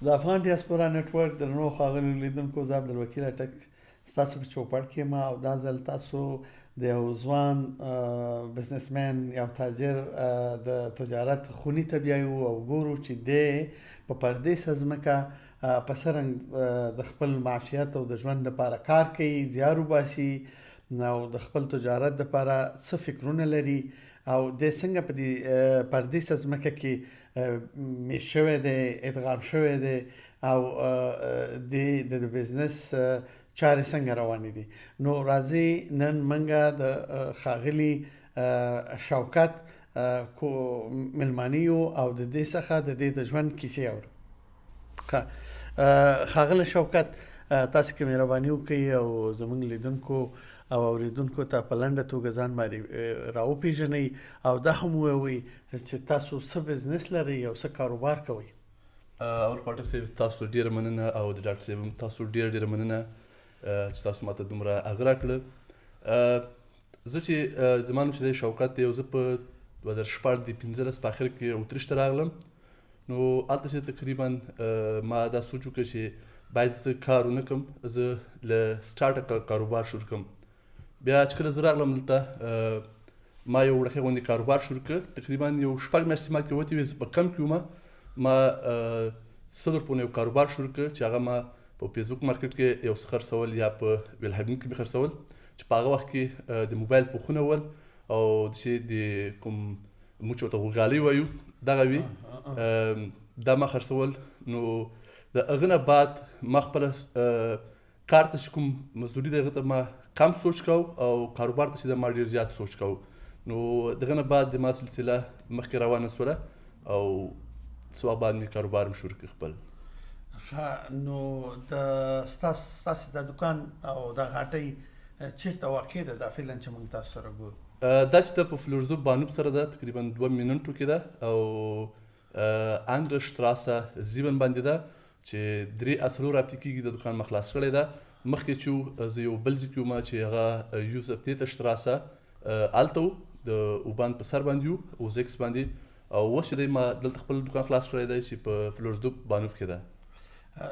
د افغان ډیاسپورا نټورک درنو ښاغلیو لیدونکو، زه عبدالوکیل اټک ستاسو په چوپړ کې یم او دا ځل تاسو د یو ځوان بزنسمن، یو تاجر د تجارت خوني ته بیایو او ګورو چې دی په پردیسه ځمکه په څه رنګ د خپل معاشیت او د ژوند لپاره کار کوي، زیار وباسي او د خپل تجارت لپاره څه فکرونه لري او دی څنګه په دې پردیسه ځمکه کې میشت شوی دی، ادغام شوی دی او د د بزنس چارې څنګه روانې دي. نو راځئ نن منګه د ښاغلي شوکت کو ملمانه یو او د دې څخه د دې د ژوند کیسې اورو. ښه ښاغلی شوکت، تاسو که مهرباني وکړئ او زمونږ لیدونکو او اوریدونکو ته په لنډه توګه ځان راوپیژنئ او دا هم ووایئ چې تاسو څه بزنس لرئ او څه کاروبار کوئ. اول خو اټک صاحب تاسو ډیره مننه او د ډاکټر صاحب هم تاسو ډیره ډیره مننه چې تاسو ماته دومره هغه راکړه. زه چې زما نوم چې دی شوکت دی او زه په 2016 د 15 په اخر کې اتریش ته راغلم. نو هلته چې تقریبا ما دا سوچ وکړ چې باید زه کار ونه کړم، زه له سټارټه کاروبار شروع کړم. بیا چې کله زه راغلم دلته ما یو وړوکی غوندې کاروبار شروع کړ. تقریبا یو شپږ میاشتې ما کې وتې وې، زه په کم کې وم. ما 100 روپو نه یو کاروبار شروع کړ چې هغه ما په فیسبوک مارکیټ کې یو څه خرڅول یا په ویلهابین کې مې خرڅول، چې په هغه وخت کې د موبایل پوښونه ول او چې د کوم موږ چې ورته غوږالۍ وایو دغه وي، دا ما خرڅول. نو د هغه نه بعد ما خپله کار ته چې کوم مزدوري دی هغه ته ما کم سوچ کاو او کاروبار ته چې ما ډیر زیات سوچ کاو. نو دغه نه بعد د ما سلسله مخکې روانه سوله او څه وخت بعد مې کاروبار هم شروع کړ خپل. ښه، نو د ستاسو د دکان او د هټۍ چیرته واقع ده دا فعلا چې موږ تاسو سره ګورو؟ دا چې ده په فلورزدورف Bahnhof سره ده، تقریبا 2 منټو کې ده او اندر شتراسه 7 باندې ده چې درې څلور هفتې کېږي د دکان ما خلاص کړی ده. مخکې چې زه یو بل ځای کې وم چې هغه یوزف تیته شتراسه هلته و، د U-Bahn په سر باندې و او زیکس باندې، او اوس چې دی ما دلته خپل دکان خلاص کړی دی چې په فلورزدورف Bahnhof کې ده.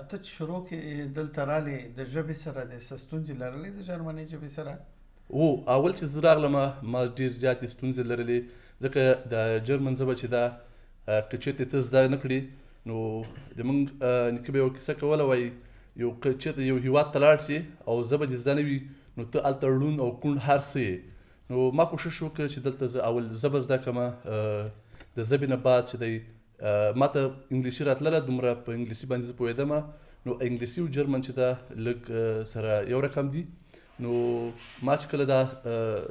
ته چې شروع کې دلته رالې، د ژبې سره د څه ستونزې لرلې، د جرمني ژبې سره؟ و اول چې زه راغلم ما ډېر زیاتې ستونزې لرلې، ځکه د جرمن ژبه چې ده که چېرته ته زده نه کړې، نو زمونږ نیکه به یوه کیسه کوله، وایي یو که چېرته یو هیواد ته لاړ شې او ژبه دې زده نه وي نو ته هلته ړوند او کوڼ هر څه یې. نو ما کوشش وکړ چې دلته زه اول ژبه زده کړم. د ژبې نه بعد چې دی ما ته انګلیسي راتلله، دومره په انګلیسي باندې زه پوهېدم. نو انګلیسي او جرمن چې ده لږ سره یو رقم دي. نو ما چې کله دا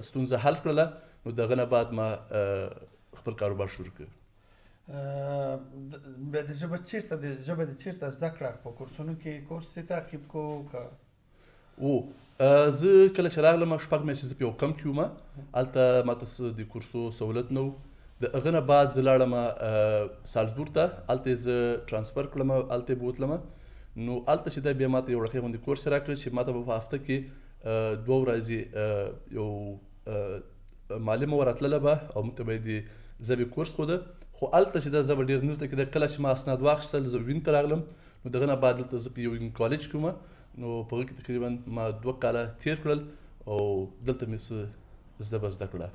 ستونزه حل کړله نو دغه نه بعد ما خپل کاروبار شروع کړ. بیا د ژبه چیرته د ژبه د چیرته زده کړه؟ په کورسونو کې کورس دې تعقیب کو که؟ و زه کله چې راغلم 6 میاشتې زه په یو کمپ کې وم، هلته ماته څه د کورسو سهولت نه و. د هغه نه بعد زه لاړم سالزبورګ ته، هلته یې زه transfer کړم، هلته یې بوتلم. نو هلته چې دی بیا ماته یو وړوکی غوندې کورس یې راکړ چې ماته به په هفته کې 2 ورځې یو معلمه وراتلله به او موږ ته به یې د ژبې کورس ښوده. خو هلته چې دا ژبه ډېر نه زده کېده. کله چې ما اسناد واخیستل زه وین ته راغلم. نو دغه نه بعد دلته زه په یو کالج کې وم، نو په هغه کې تقریبا ما 2 کاله تېر کړل او دلته مې څه زده زده کړه.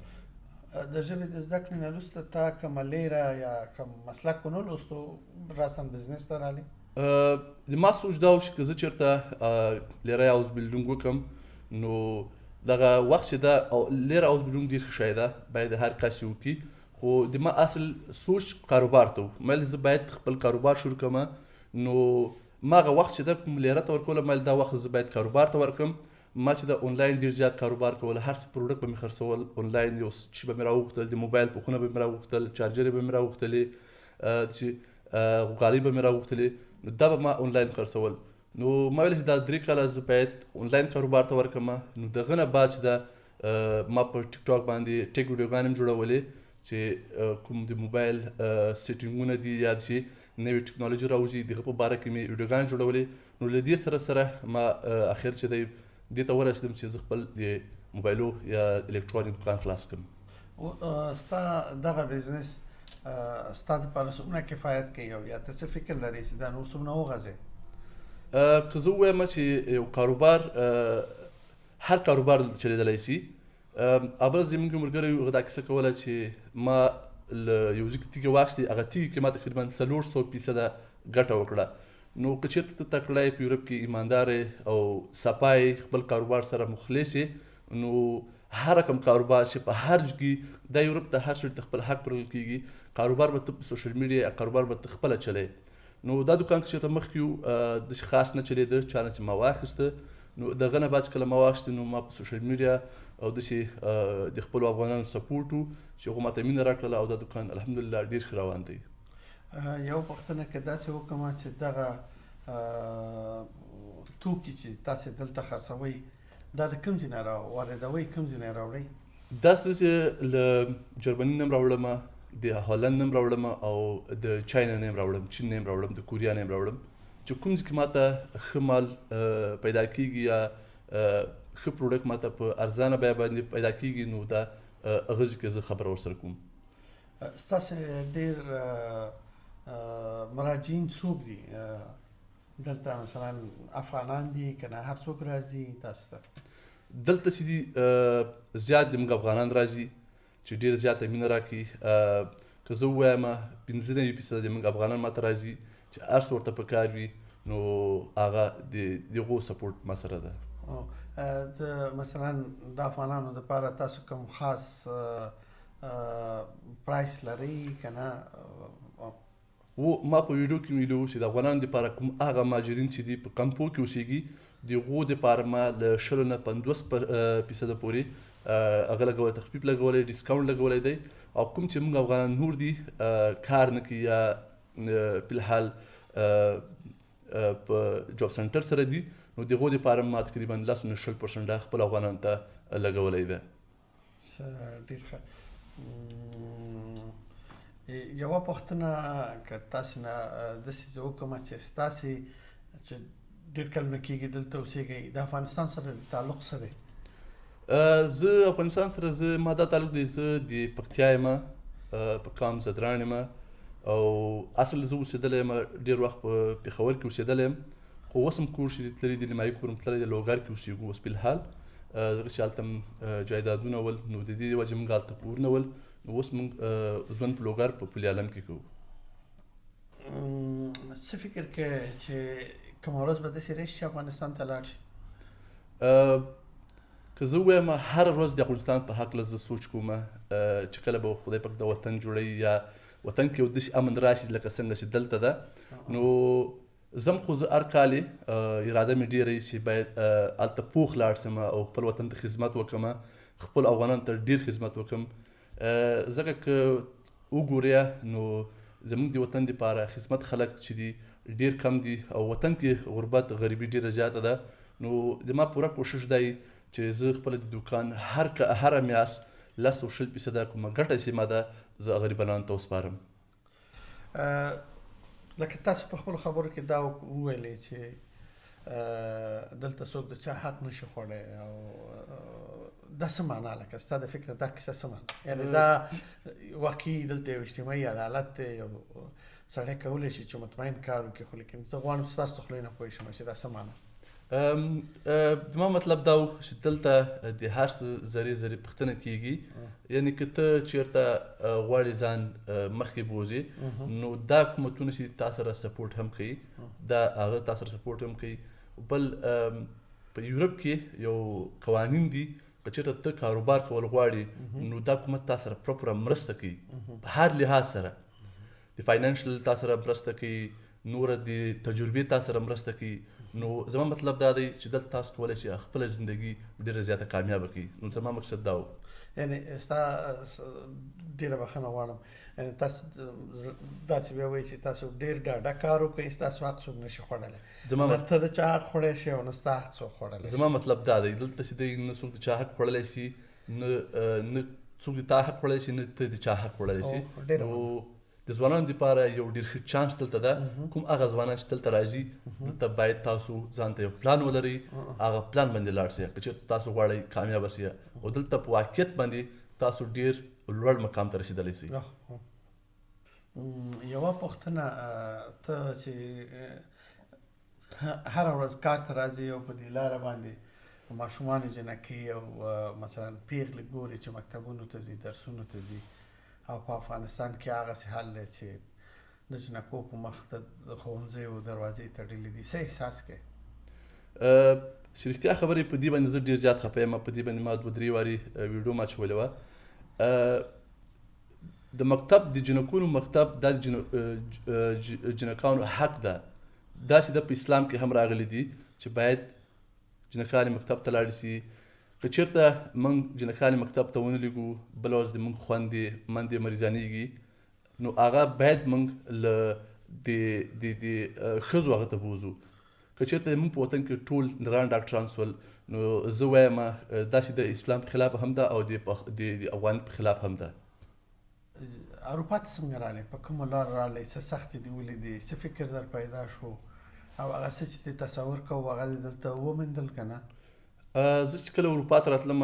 د ژبې د زده کړې نه وروسته تا کومه Lehre یا کوم مسلک ونه لوستو، راساً بزنس ته رالې؟ د ما سوچ دا و چې که زه چېرته Lehre Ausbildung وکړم نو دغه وخت چې ده، او Lehre Ausbildung ډېر ښه شی ده، باید هر کس یې وکړي، خو د ما اصل سوچ کاروبار ته و. ما زه باید خپل کاروبار شروع کړم. نو ما هغه وخت چې ده کوم Lehre ته ورکوله، ما دا وخت زه باید کاروبار ته ورکړم. ما چې د آنلاین ډیر زیات کاروبار کول، هر څه product به مې خرڅول آنلاین. یو څه به مې راوغوښتل، د موبایل پوښونه به مې راوغوښتل، چارجرې به مې راوغوښتلې. چې غالۍ به مې راغوښتلې، نو دا به ما انلاین خرڅول. نو ما ویل چې دا 3 کاله زه باید انلاین کاروبار ته ورکړم. نو دغه نه بعد چې دا ما په ټیک ټاک باندې tech ویډیوګانې هم جوړولې، چې کوم د موبایل سیټینګونه دي یا چې نوې ټکنالوژي راوځي، دغه په باره کې مې ویډیوګانې جوړولې. نو له دې سره سره ما اخر چې دی دې ته ورسېدم چې زه خپل د موبایلو یا الکترونیک دکان خلاص کړم. ستا دغه بزنس ستا دپاره څومره کفایت کوي او یا ته څه فکر لرې چې دا نور څومره وغځوې؟ که زه ووایم چې یو کاروبار، هر کاروبار چلېدلی شي. اول زموږ ملګری هغه دا کیسه کوله چې ما له یو ځای تیږه واخیستې، هغه تیږې کې ما تقریبا 400% ګټه وکړه. نو که چېرته ته تکړه یې، په یورپ کې ایماندار او صفا یې، خپل کاروبار سره مخلص یې، نو هر رقم کاروبار چې په هر کې دا یورپ ته هر سړي ته خپل حق ورکړل کېږي، کاروبار به ته په social media، کاروبار به ته خپله چلی. نو دا دکان که چېرته مخکې و داسې خاص نه چلېده، چا نه چې ما واخیسته. نو دغه نه بعد چې کله ما واخیسته، نو ما په social media او داسې د خپلو افغانانو support و چې هغو ماته مینه راکړله او دا دکان الحمدلله ډېر ښه روان دی. یو پوښتنه که داسې وکړم چې دغه توکي چې تاسې دلته خرڅوئ، دا د کوم ځای نه را واردوئ، کوم ځای نه راوړئ؟ داسې چې له جرمني نه هم راوړم، د هالند نه هم راوړم او د چاینا نه هم راوړم، چین نه هم راوړم، د کوریا نه هم راوړم، چې کوم ځای کې ماته ښه مال پیدا کیږي یا ښه product ماته په ارزانه بیه باندې پیدا کیږي، نو دا هغه ځای کې زه خبره ورسره کوم. ستاسې ډېر مراجعین څوک دي دلته؟ مثلا افغانان دي که نه هر څوک راځي تاسو ته؟ دلته چې دي زیات د موږ افغانان راځي چې ډېر زیاته مینه راکوي. که زه ووایم، 95% د موږ افغانان ماته راځي چې هر څه ورته پکار وي، نو هغه د دغو support ما سره ده. د مثلا د افغانانو دپاره تاسو کوم خاص price لرئ که نه؟ و ما په ویډیو کې ویلي وو چې د افغانانو دپاره، کوم هغه مهاجرین چې دي په کمپو کې اوسېږي، د هغو دپاره ما له 20 نه 50% پورې هغه لګولی، تخفیف لګولی، discount لګولی دی. او کوم چې موږ افغانان نور دي، کار نه کوي یا فلحال په job center سره دي، نو د هغو دپاره ما تقریبا 10 نه 20% خپل افغانانو ته لګولی دی. ډېر ښه. یوه پوښتنه که تاسې نه داسې زه وکړم چې ستاسې چې ډېر کلونه کېږي دلته اوسېږئ، د افغانستان سره تعلق څه دی؟ زه افغانستان سره، زه ما دا تعلق دی، زه د پکتیا یم، په قام ځدراڼ یم او اصل زه اوسېدلی یم ډېر وخت په پېښور کې اوسېدلی یم، خو اوس هم کور چې تللی دی، نیمایي کور هم تللی دی، لوګر کې اوسېږو اوس فلحال، ځکه چې هلته هم جایدادونه ول، نو د دې وجې موږ هلته کورونه ول. نو اوس موږ ژوند په لوګر په پل عالم کې کوو. څه فکر کوې چې کومه ورځ به داسې راشي چې افغانستان ته لاړ شي؟ که زه ووایم، هره ورځ د افغانستان په هکله زه سوچ کوم چې کله به خدای پاک د وطن جوړوي یا وطن کې یو داسې امن راشي لکه څنګه چې دلته ده، نو زم. خو زه هر کال اراده مې ډېره چې باید هلته پوخ لاړ شم او خپل وطن ته خدمت وکړم، خپل افغانانو ته ډېر خدمت وکړم، ځکه که وګورې نو زموږ د وطن دپاره خدمت خلک چې دي ډېر کم دي او وطن کې غربت، غریبي ډېره زیاته ده. نو د ما پوره کوشش دی چې زه خپل د دوکان هره میاشت 10 او 20% کومه ګټه چې ما ده، زه غریبانو ته وسپارم. لکه تاسو په خپلو خبرو کې دا وویلې چې دلته څوک د چا حق نشي خوړی، او دا څه معنا، لکه ستا د فکر دا کیسه څه معنا؟ یعنی دا واقعي دلته یو اجتماعي عدالت دی، یو سړی کولی شي چې مطمئن کار وکړي، خو لیکن زه غواړم ستاسو د خولې نه پوه شم چې دا څه معنا. زما مطلب دا و چې دلته د هر څه ذرې ذرې پوښتنه کیږي، یعنی که ته چیرته غواړې ځان مخکې بوځې، نو دا حکومتونه چې تا سره support هم کوي، دا هغه تا سره support هم کوي. بل په یورپ کې یو قوانین دي، که چېرته ته کاروبار کول غواړې، نو دا حکومت تا سره پوره پوره مرسته کوي، په هر لحاظ سره، د financial تا سره مرسته کوي، نور د تجربې تا سره مرسته کوي. نو زما مطلب دا دی چې دلته تاسو کولی شئ خپله زندګي ډېره زیاته کامیابه کړئ. نو زما مقصد دا و. یعنی ستا ډیره بخښنه غواړم، یعنی تاسو داسې بیا وایي چې تاسو ډیر ډاډه کار وکړئ، ستاسو حق څوک نشي خوړلی. زما نه ته د چا حق خوړی شي او نه ستا حق څوک خوړلی شي. زما مطلب دا دی دلته چې دی نه څوک د چا حق خوړلی شي، نه نه څوک د تا حق خوړلی شي، نه ته د چا حق خوړلی شي. نو د ځوانانو لپاره یو ډیر ښه چانس دلته ده. کوم هغه ځوانان چې دلته راځي، دلته باید تاسو ځان ته یو پلان ولرئ، هغه پلان باندې لاړ شئ که چېرته تاسو غواړئ کامیاب شئ، او دلته په واقعیت باندې تاسو ډیر لوړ مقام ته رسېدلی شئ. یوه پوښتنه، ته چې هره ورځ کار ته راځې او په دې لاره باندې ماشومان جنکۍ او مثلا پیغلې ګوري چې مکتبونو ته ځي، درسونو ته ځي، او په افغانستان کې هغسې حال دی چې د جنکو په مخ د ښوونځیو دروازې تړلې دي، څه احساس کوې؟ چې رښتیا خبرې په دې باندې زه ډېر زیات خفه یم. په دې باندې ما دوه درې وارې ویډیو ما اچولې وه. د مکتب د جنکونو مکتب دا د جنکانو حق ده. داسې ده په اسلام کې هم راغلي دي چې باید جنکانې مکتب ته لاړې شي. که چېرته موږ جنکانې مکتب ته ونه لېږو، بله ورځ د موږ خوندې مندې مریضانېږي، نو هغه باید موږ له د د د ښځو هغه ته بوځو. که چېرته موږ په وطن کې ټول نران ډاکټران سول، نو زه وایم داسې د اسلام په خلاف هم ده او د افغانیت په خلاف هم ده. اروپا ته څنګه راغلې؟ په کومه لار راغلې؟ څه سختې دې ولیدې؟ څه فکر در پیدا شو؟ او هغه څه چې دې تصور کوو هغه دې دلته وموندل که نه؟ زه چې کله اروپا ته راتلم،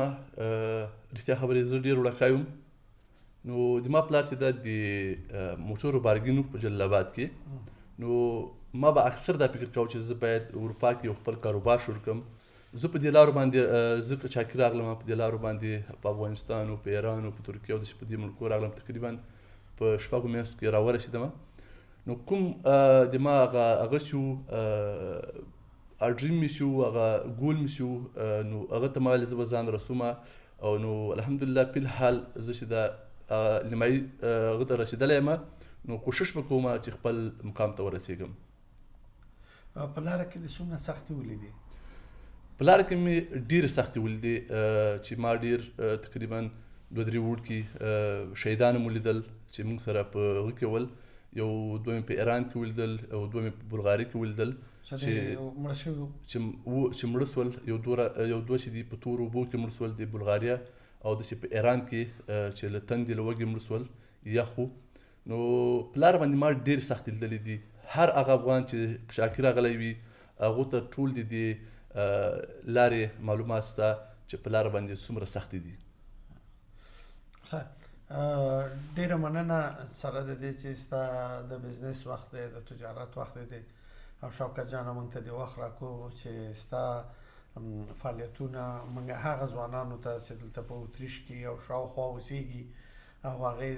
رښتیا خبرې زه ډېر وړوکی وم. نو د ما پلار چې ده د موټرو بارګین و په جلال آباد کې، نو ما به اکثر دا فکر کاوه چې زه باید اروپا کې یو خپل کاروبار شروع کړم. زه په دې لارو باندې زه قاچاقي راغلم، په دې لارو باندې په افغانستان او په ایران او په ترکیه او داسې په دې ملکو راغلم، تقریبا په شپږو میاشتو کې راورسېدم. نو کوم د ما هغه هغه چې و، ډریم مې چې و، هغه ګول مې چې و، نو هغه ته ما ویل زه به ځان رسوم. او نو الحمدلله په الحال زه چې دا نیمایي هغه ته رسېدلی یم، نو کوشش به کوم چې خپل مقام ته ورسېږم. په لاره کې دې څومره سختې ولیدې؟ په لاره کې مې ډېرې سختې ولیدې، چې ما ډېر تقریبا دوه درې وړکي شهیدان هم ولیدل چې موږ سره په هغه کې ول. یو دوه مې په ایران کې ولیدل او دوه مې په بلغاري کې ولیدل چې مړه شوي وو، چې مړه سول. یو دوه چې دي په تورو اوبو کې مړه سول د بلغاریا، او داسې په ایران کې چې له تندې له وږې مړه سول یخ و. نو په لاره باندې ما ډېرې سختې لیدلې دي. هر هغه افغان چې قاچاقي راغلی وي هغو ته ټول د دې لارې معلومات شته چې په لاره باندې څومره سختې دي. ښه، ډېره مننه. سره د دې چې ستا د بزنس وخت دی، د تجارت وخت دی، او شوکت جانه موږ ته دې وخت راکړو چې ستا فعالیتونه موږ هغه ځوانانو ته چې دلته په اتریش کې او شاوخوا اوسېږي او هغې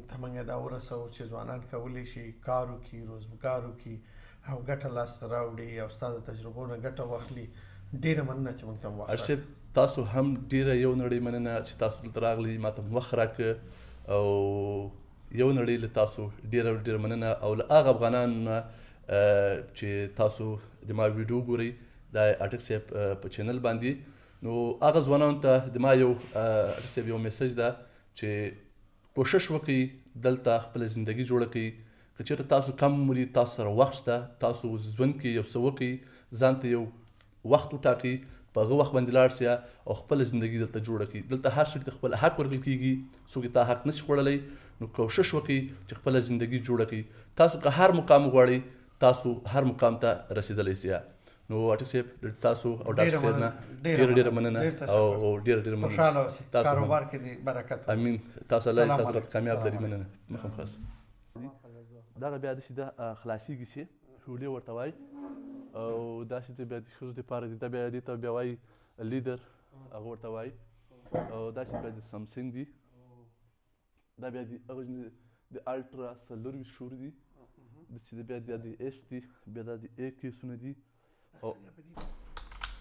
ته موږ دا ورسوو چې ځوانان کولی شي کار وکړي، روزګار وکړي او ګټه لاسته راوړي او ستا د تجربو نه ګټه واخلي. ډېره مننه چې موږ ته مو وخت ارشد راکړ. تاسو هم ډېره یو نړۍ مننه چې تاسو دلته راغلي، ما ته مو وخت راکړ، او یو نړۍ له تاسو ډېره ډېره مننه. او له هغه افغانانو نه چې تاسو د ما ویډیو ګورئ د اټک صاحب په چینل باندې، نو هغه ځوانانو ته د ما یو اټک صاحب یو میسج ده چې کوشش وکړئ دلته خپله زندګي جوړه کړئ. که چېرته تاسو کم عمر یئ، تاسو سره وخت شته، تاسو ژوند کې یو څه وکړئ، ځان ته یو وخت وټاکئ، په هغه وخت باندې لاړ شئ او خپله زندګي دلته جوړه کړئ. دلته هر سړي ته خپل حق ورکړل کېږي، څوک یې تا حق نشي خوړلی. نو کوشش وکړئ چې خپله زندګي جوړه کړئ. تاسو که هر مقام وغواړئ، تاسو هر مقام ته رسېدلی شئ. نو اټک صاحب تاسو او ډاکټر صاحب نه ډېره ډېره مننه او ډېره ډېره مننه. خوشحاله اوسئ، کاروبار کې دې برکت وکړي. امین. تاسو الله تاسو راته کامیاب لري. مننه. مخم خاص. دغه بیا داسې ده خلاصېږي چې شولې ورته وایي، او داسې دی بیا د ښځو دپاره دی، دا بیا دې ته بیا وایي لیدر هغه ورته وایي، او داسې بیا د سامسنګ دي، دا بیا د هغه د الټرا 24 شور دي، چې بیا د ایس دي، بیا دا د ای کیسونه دي. او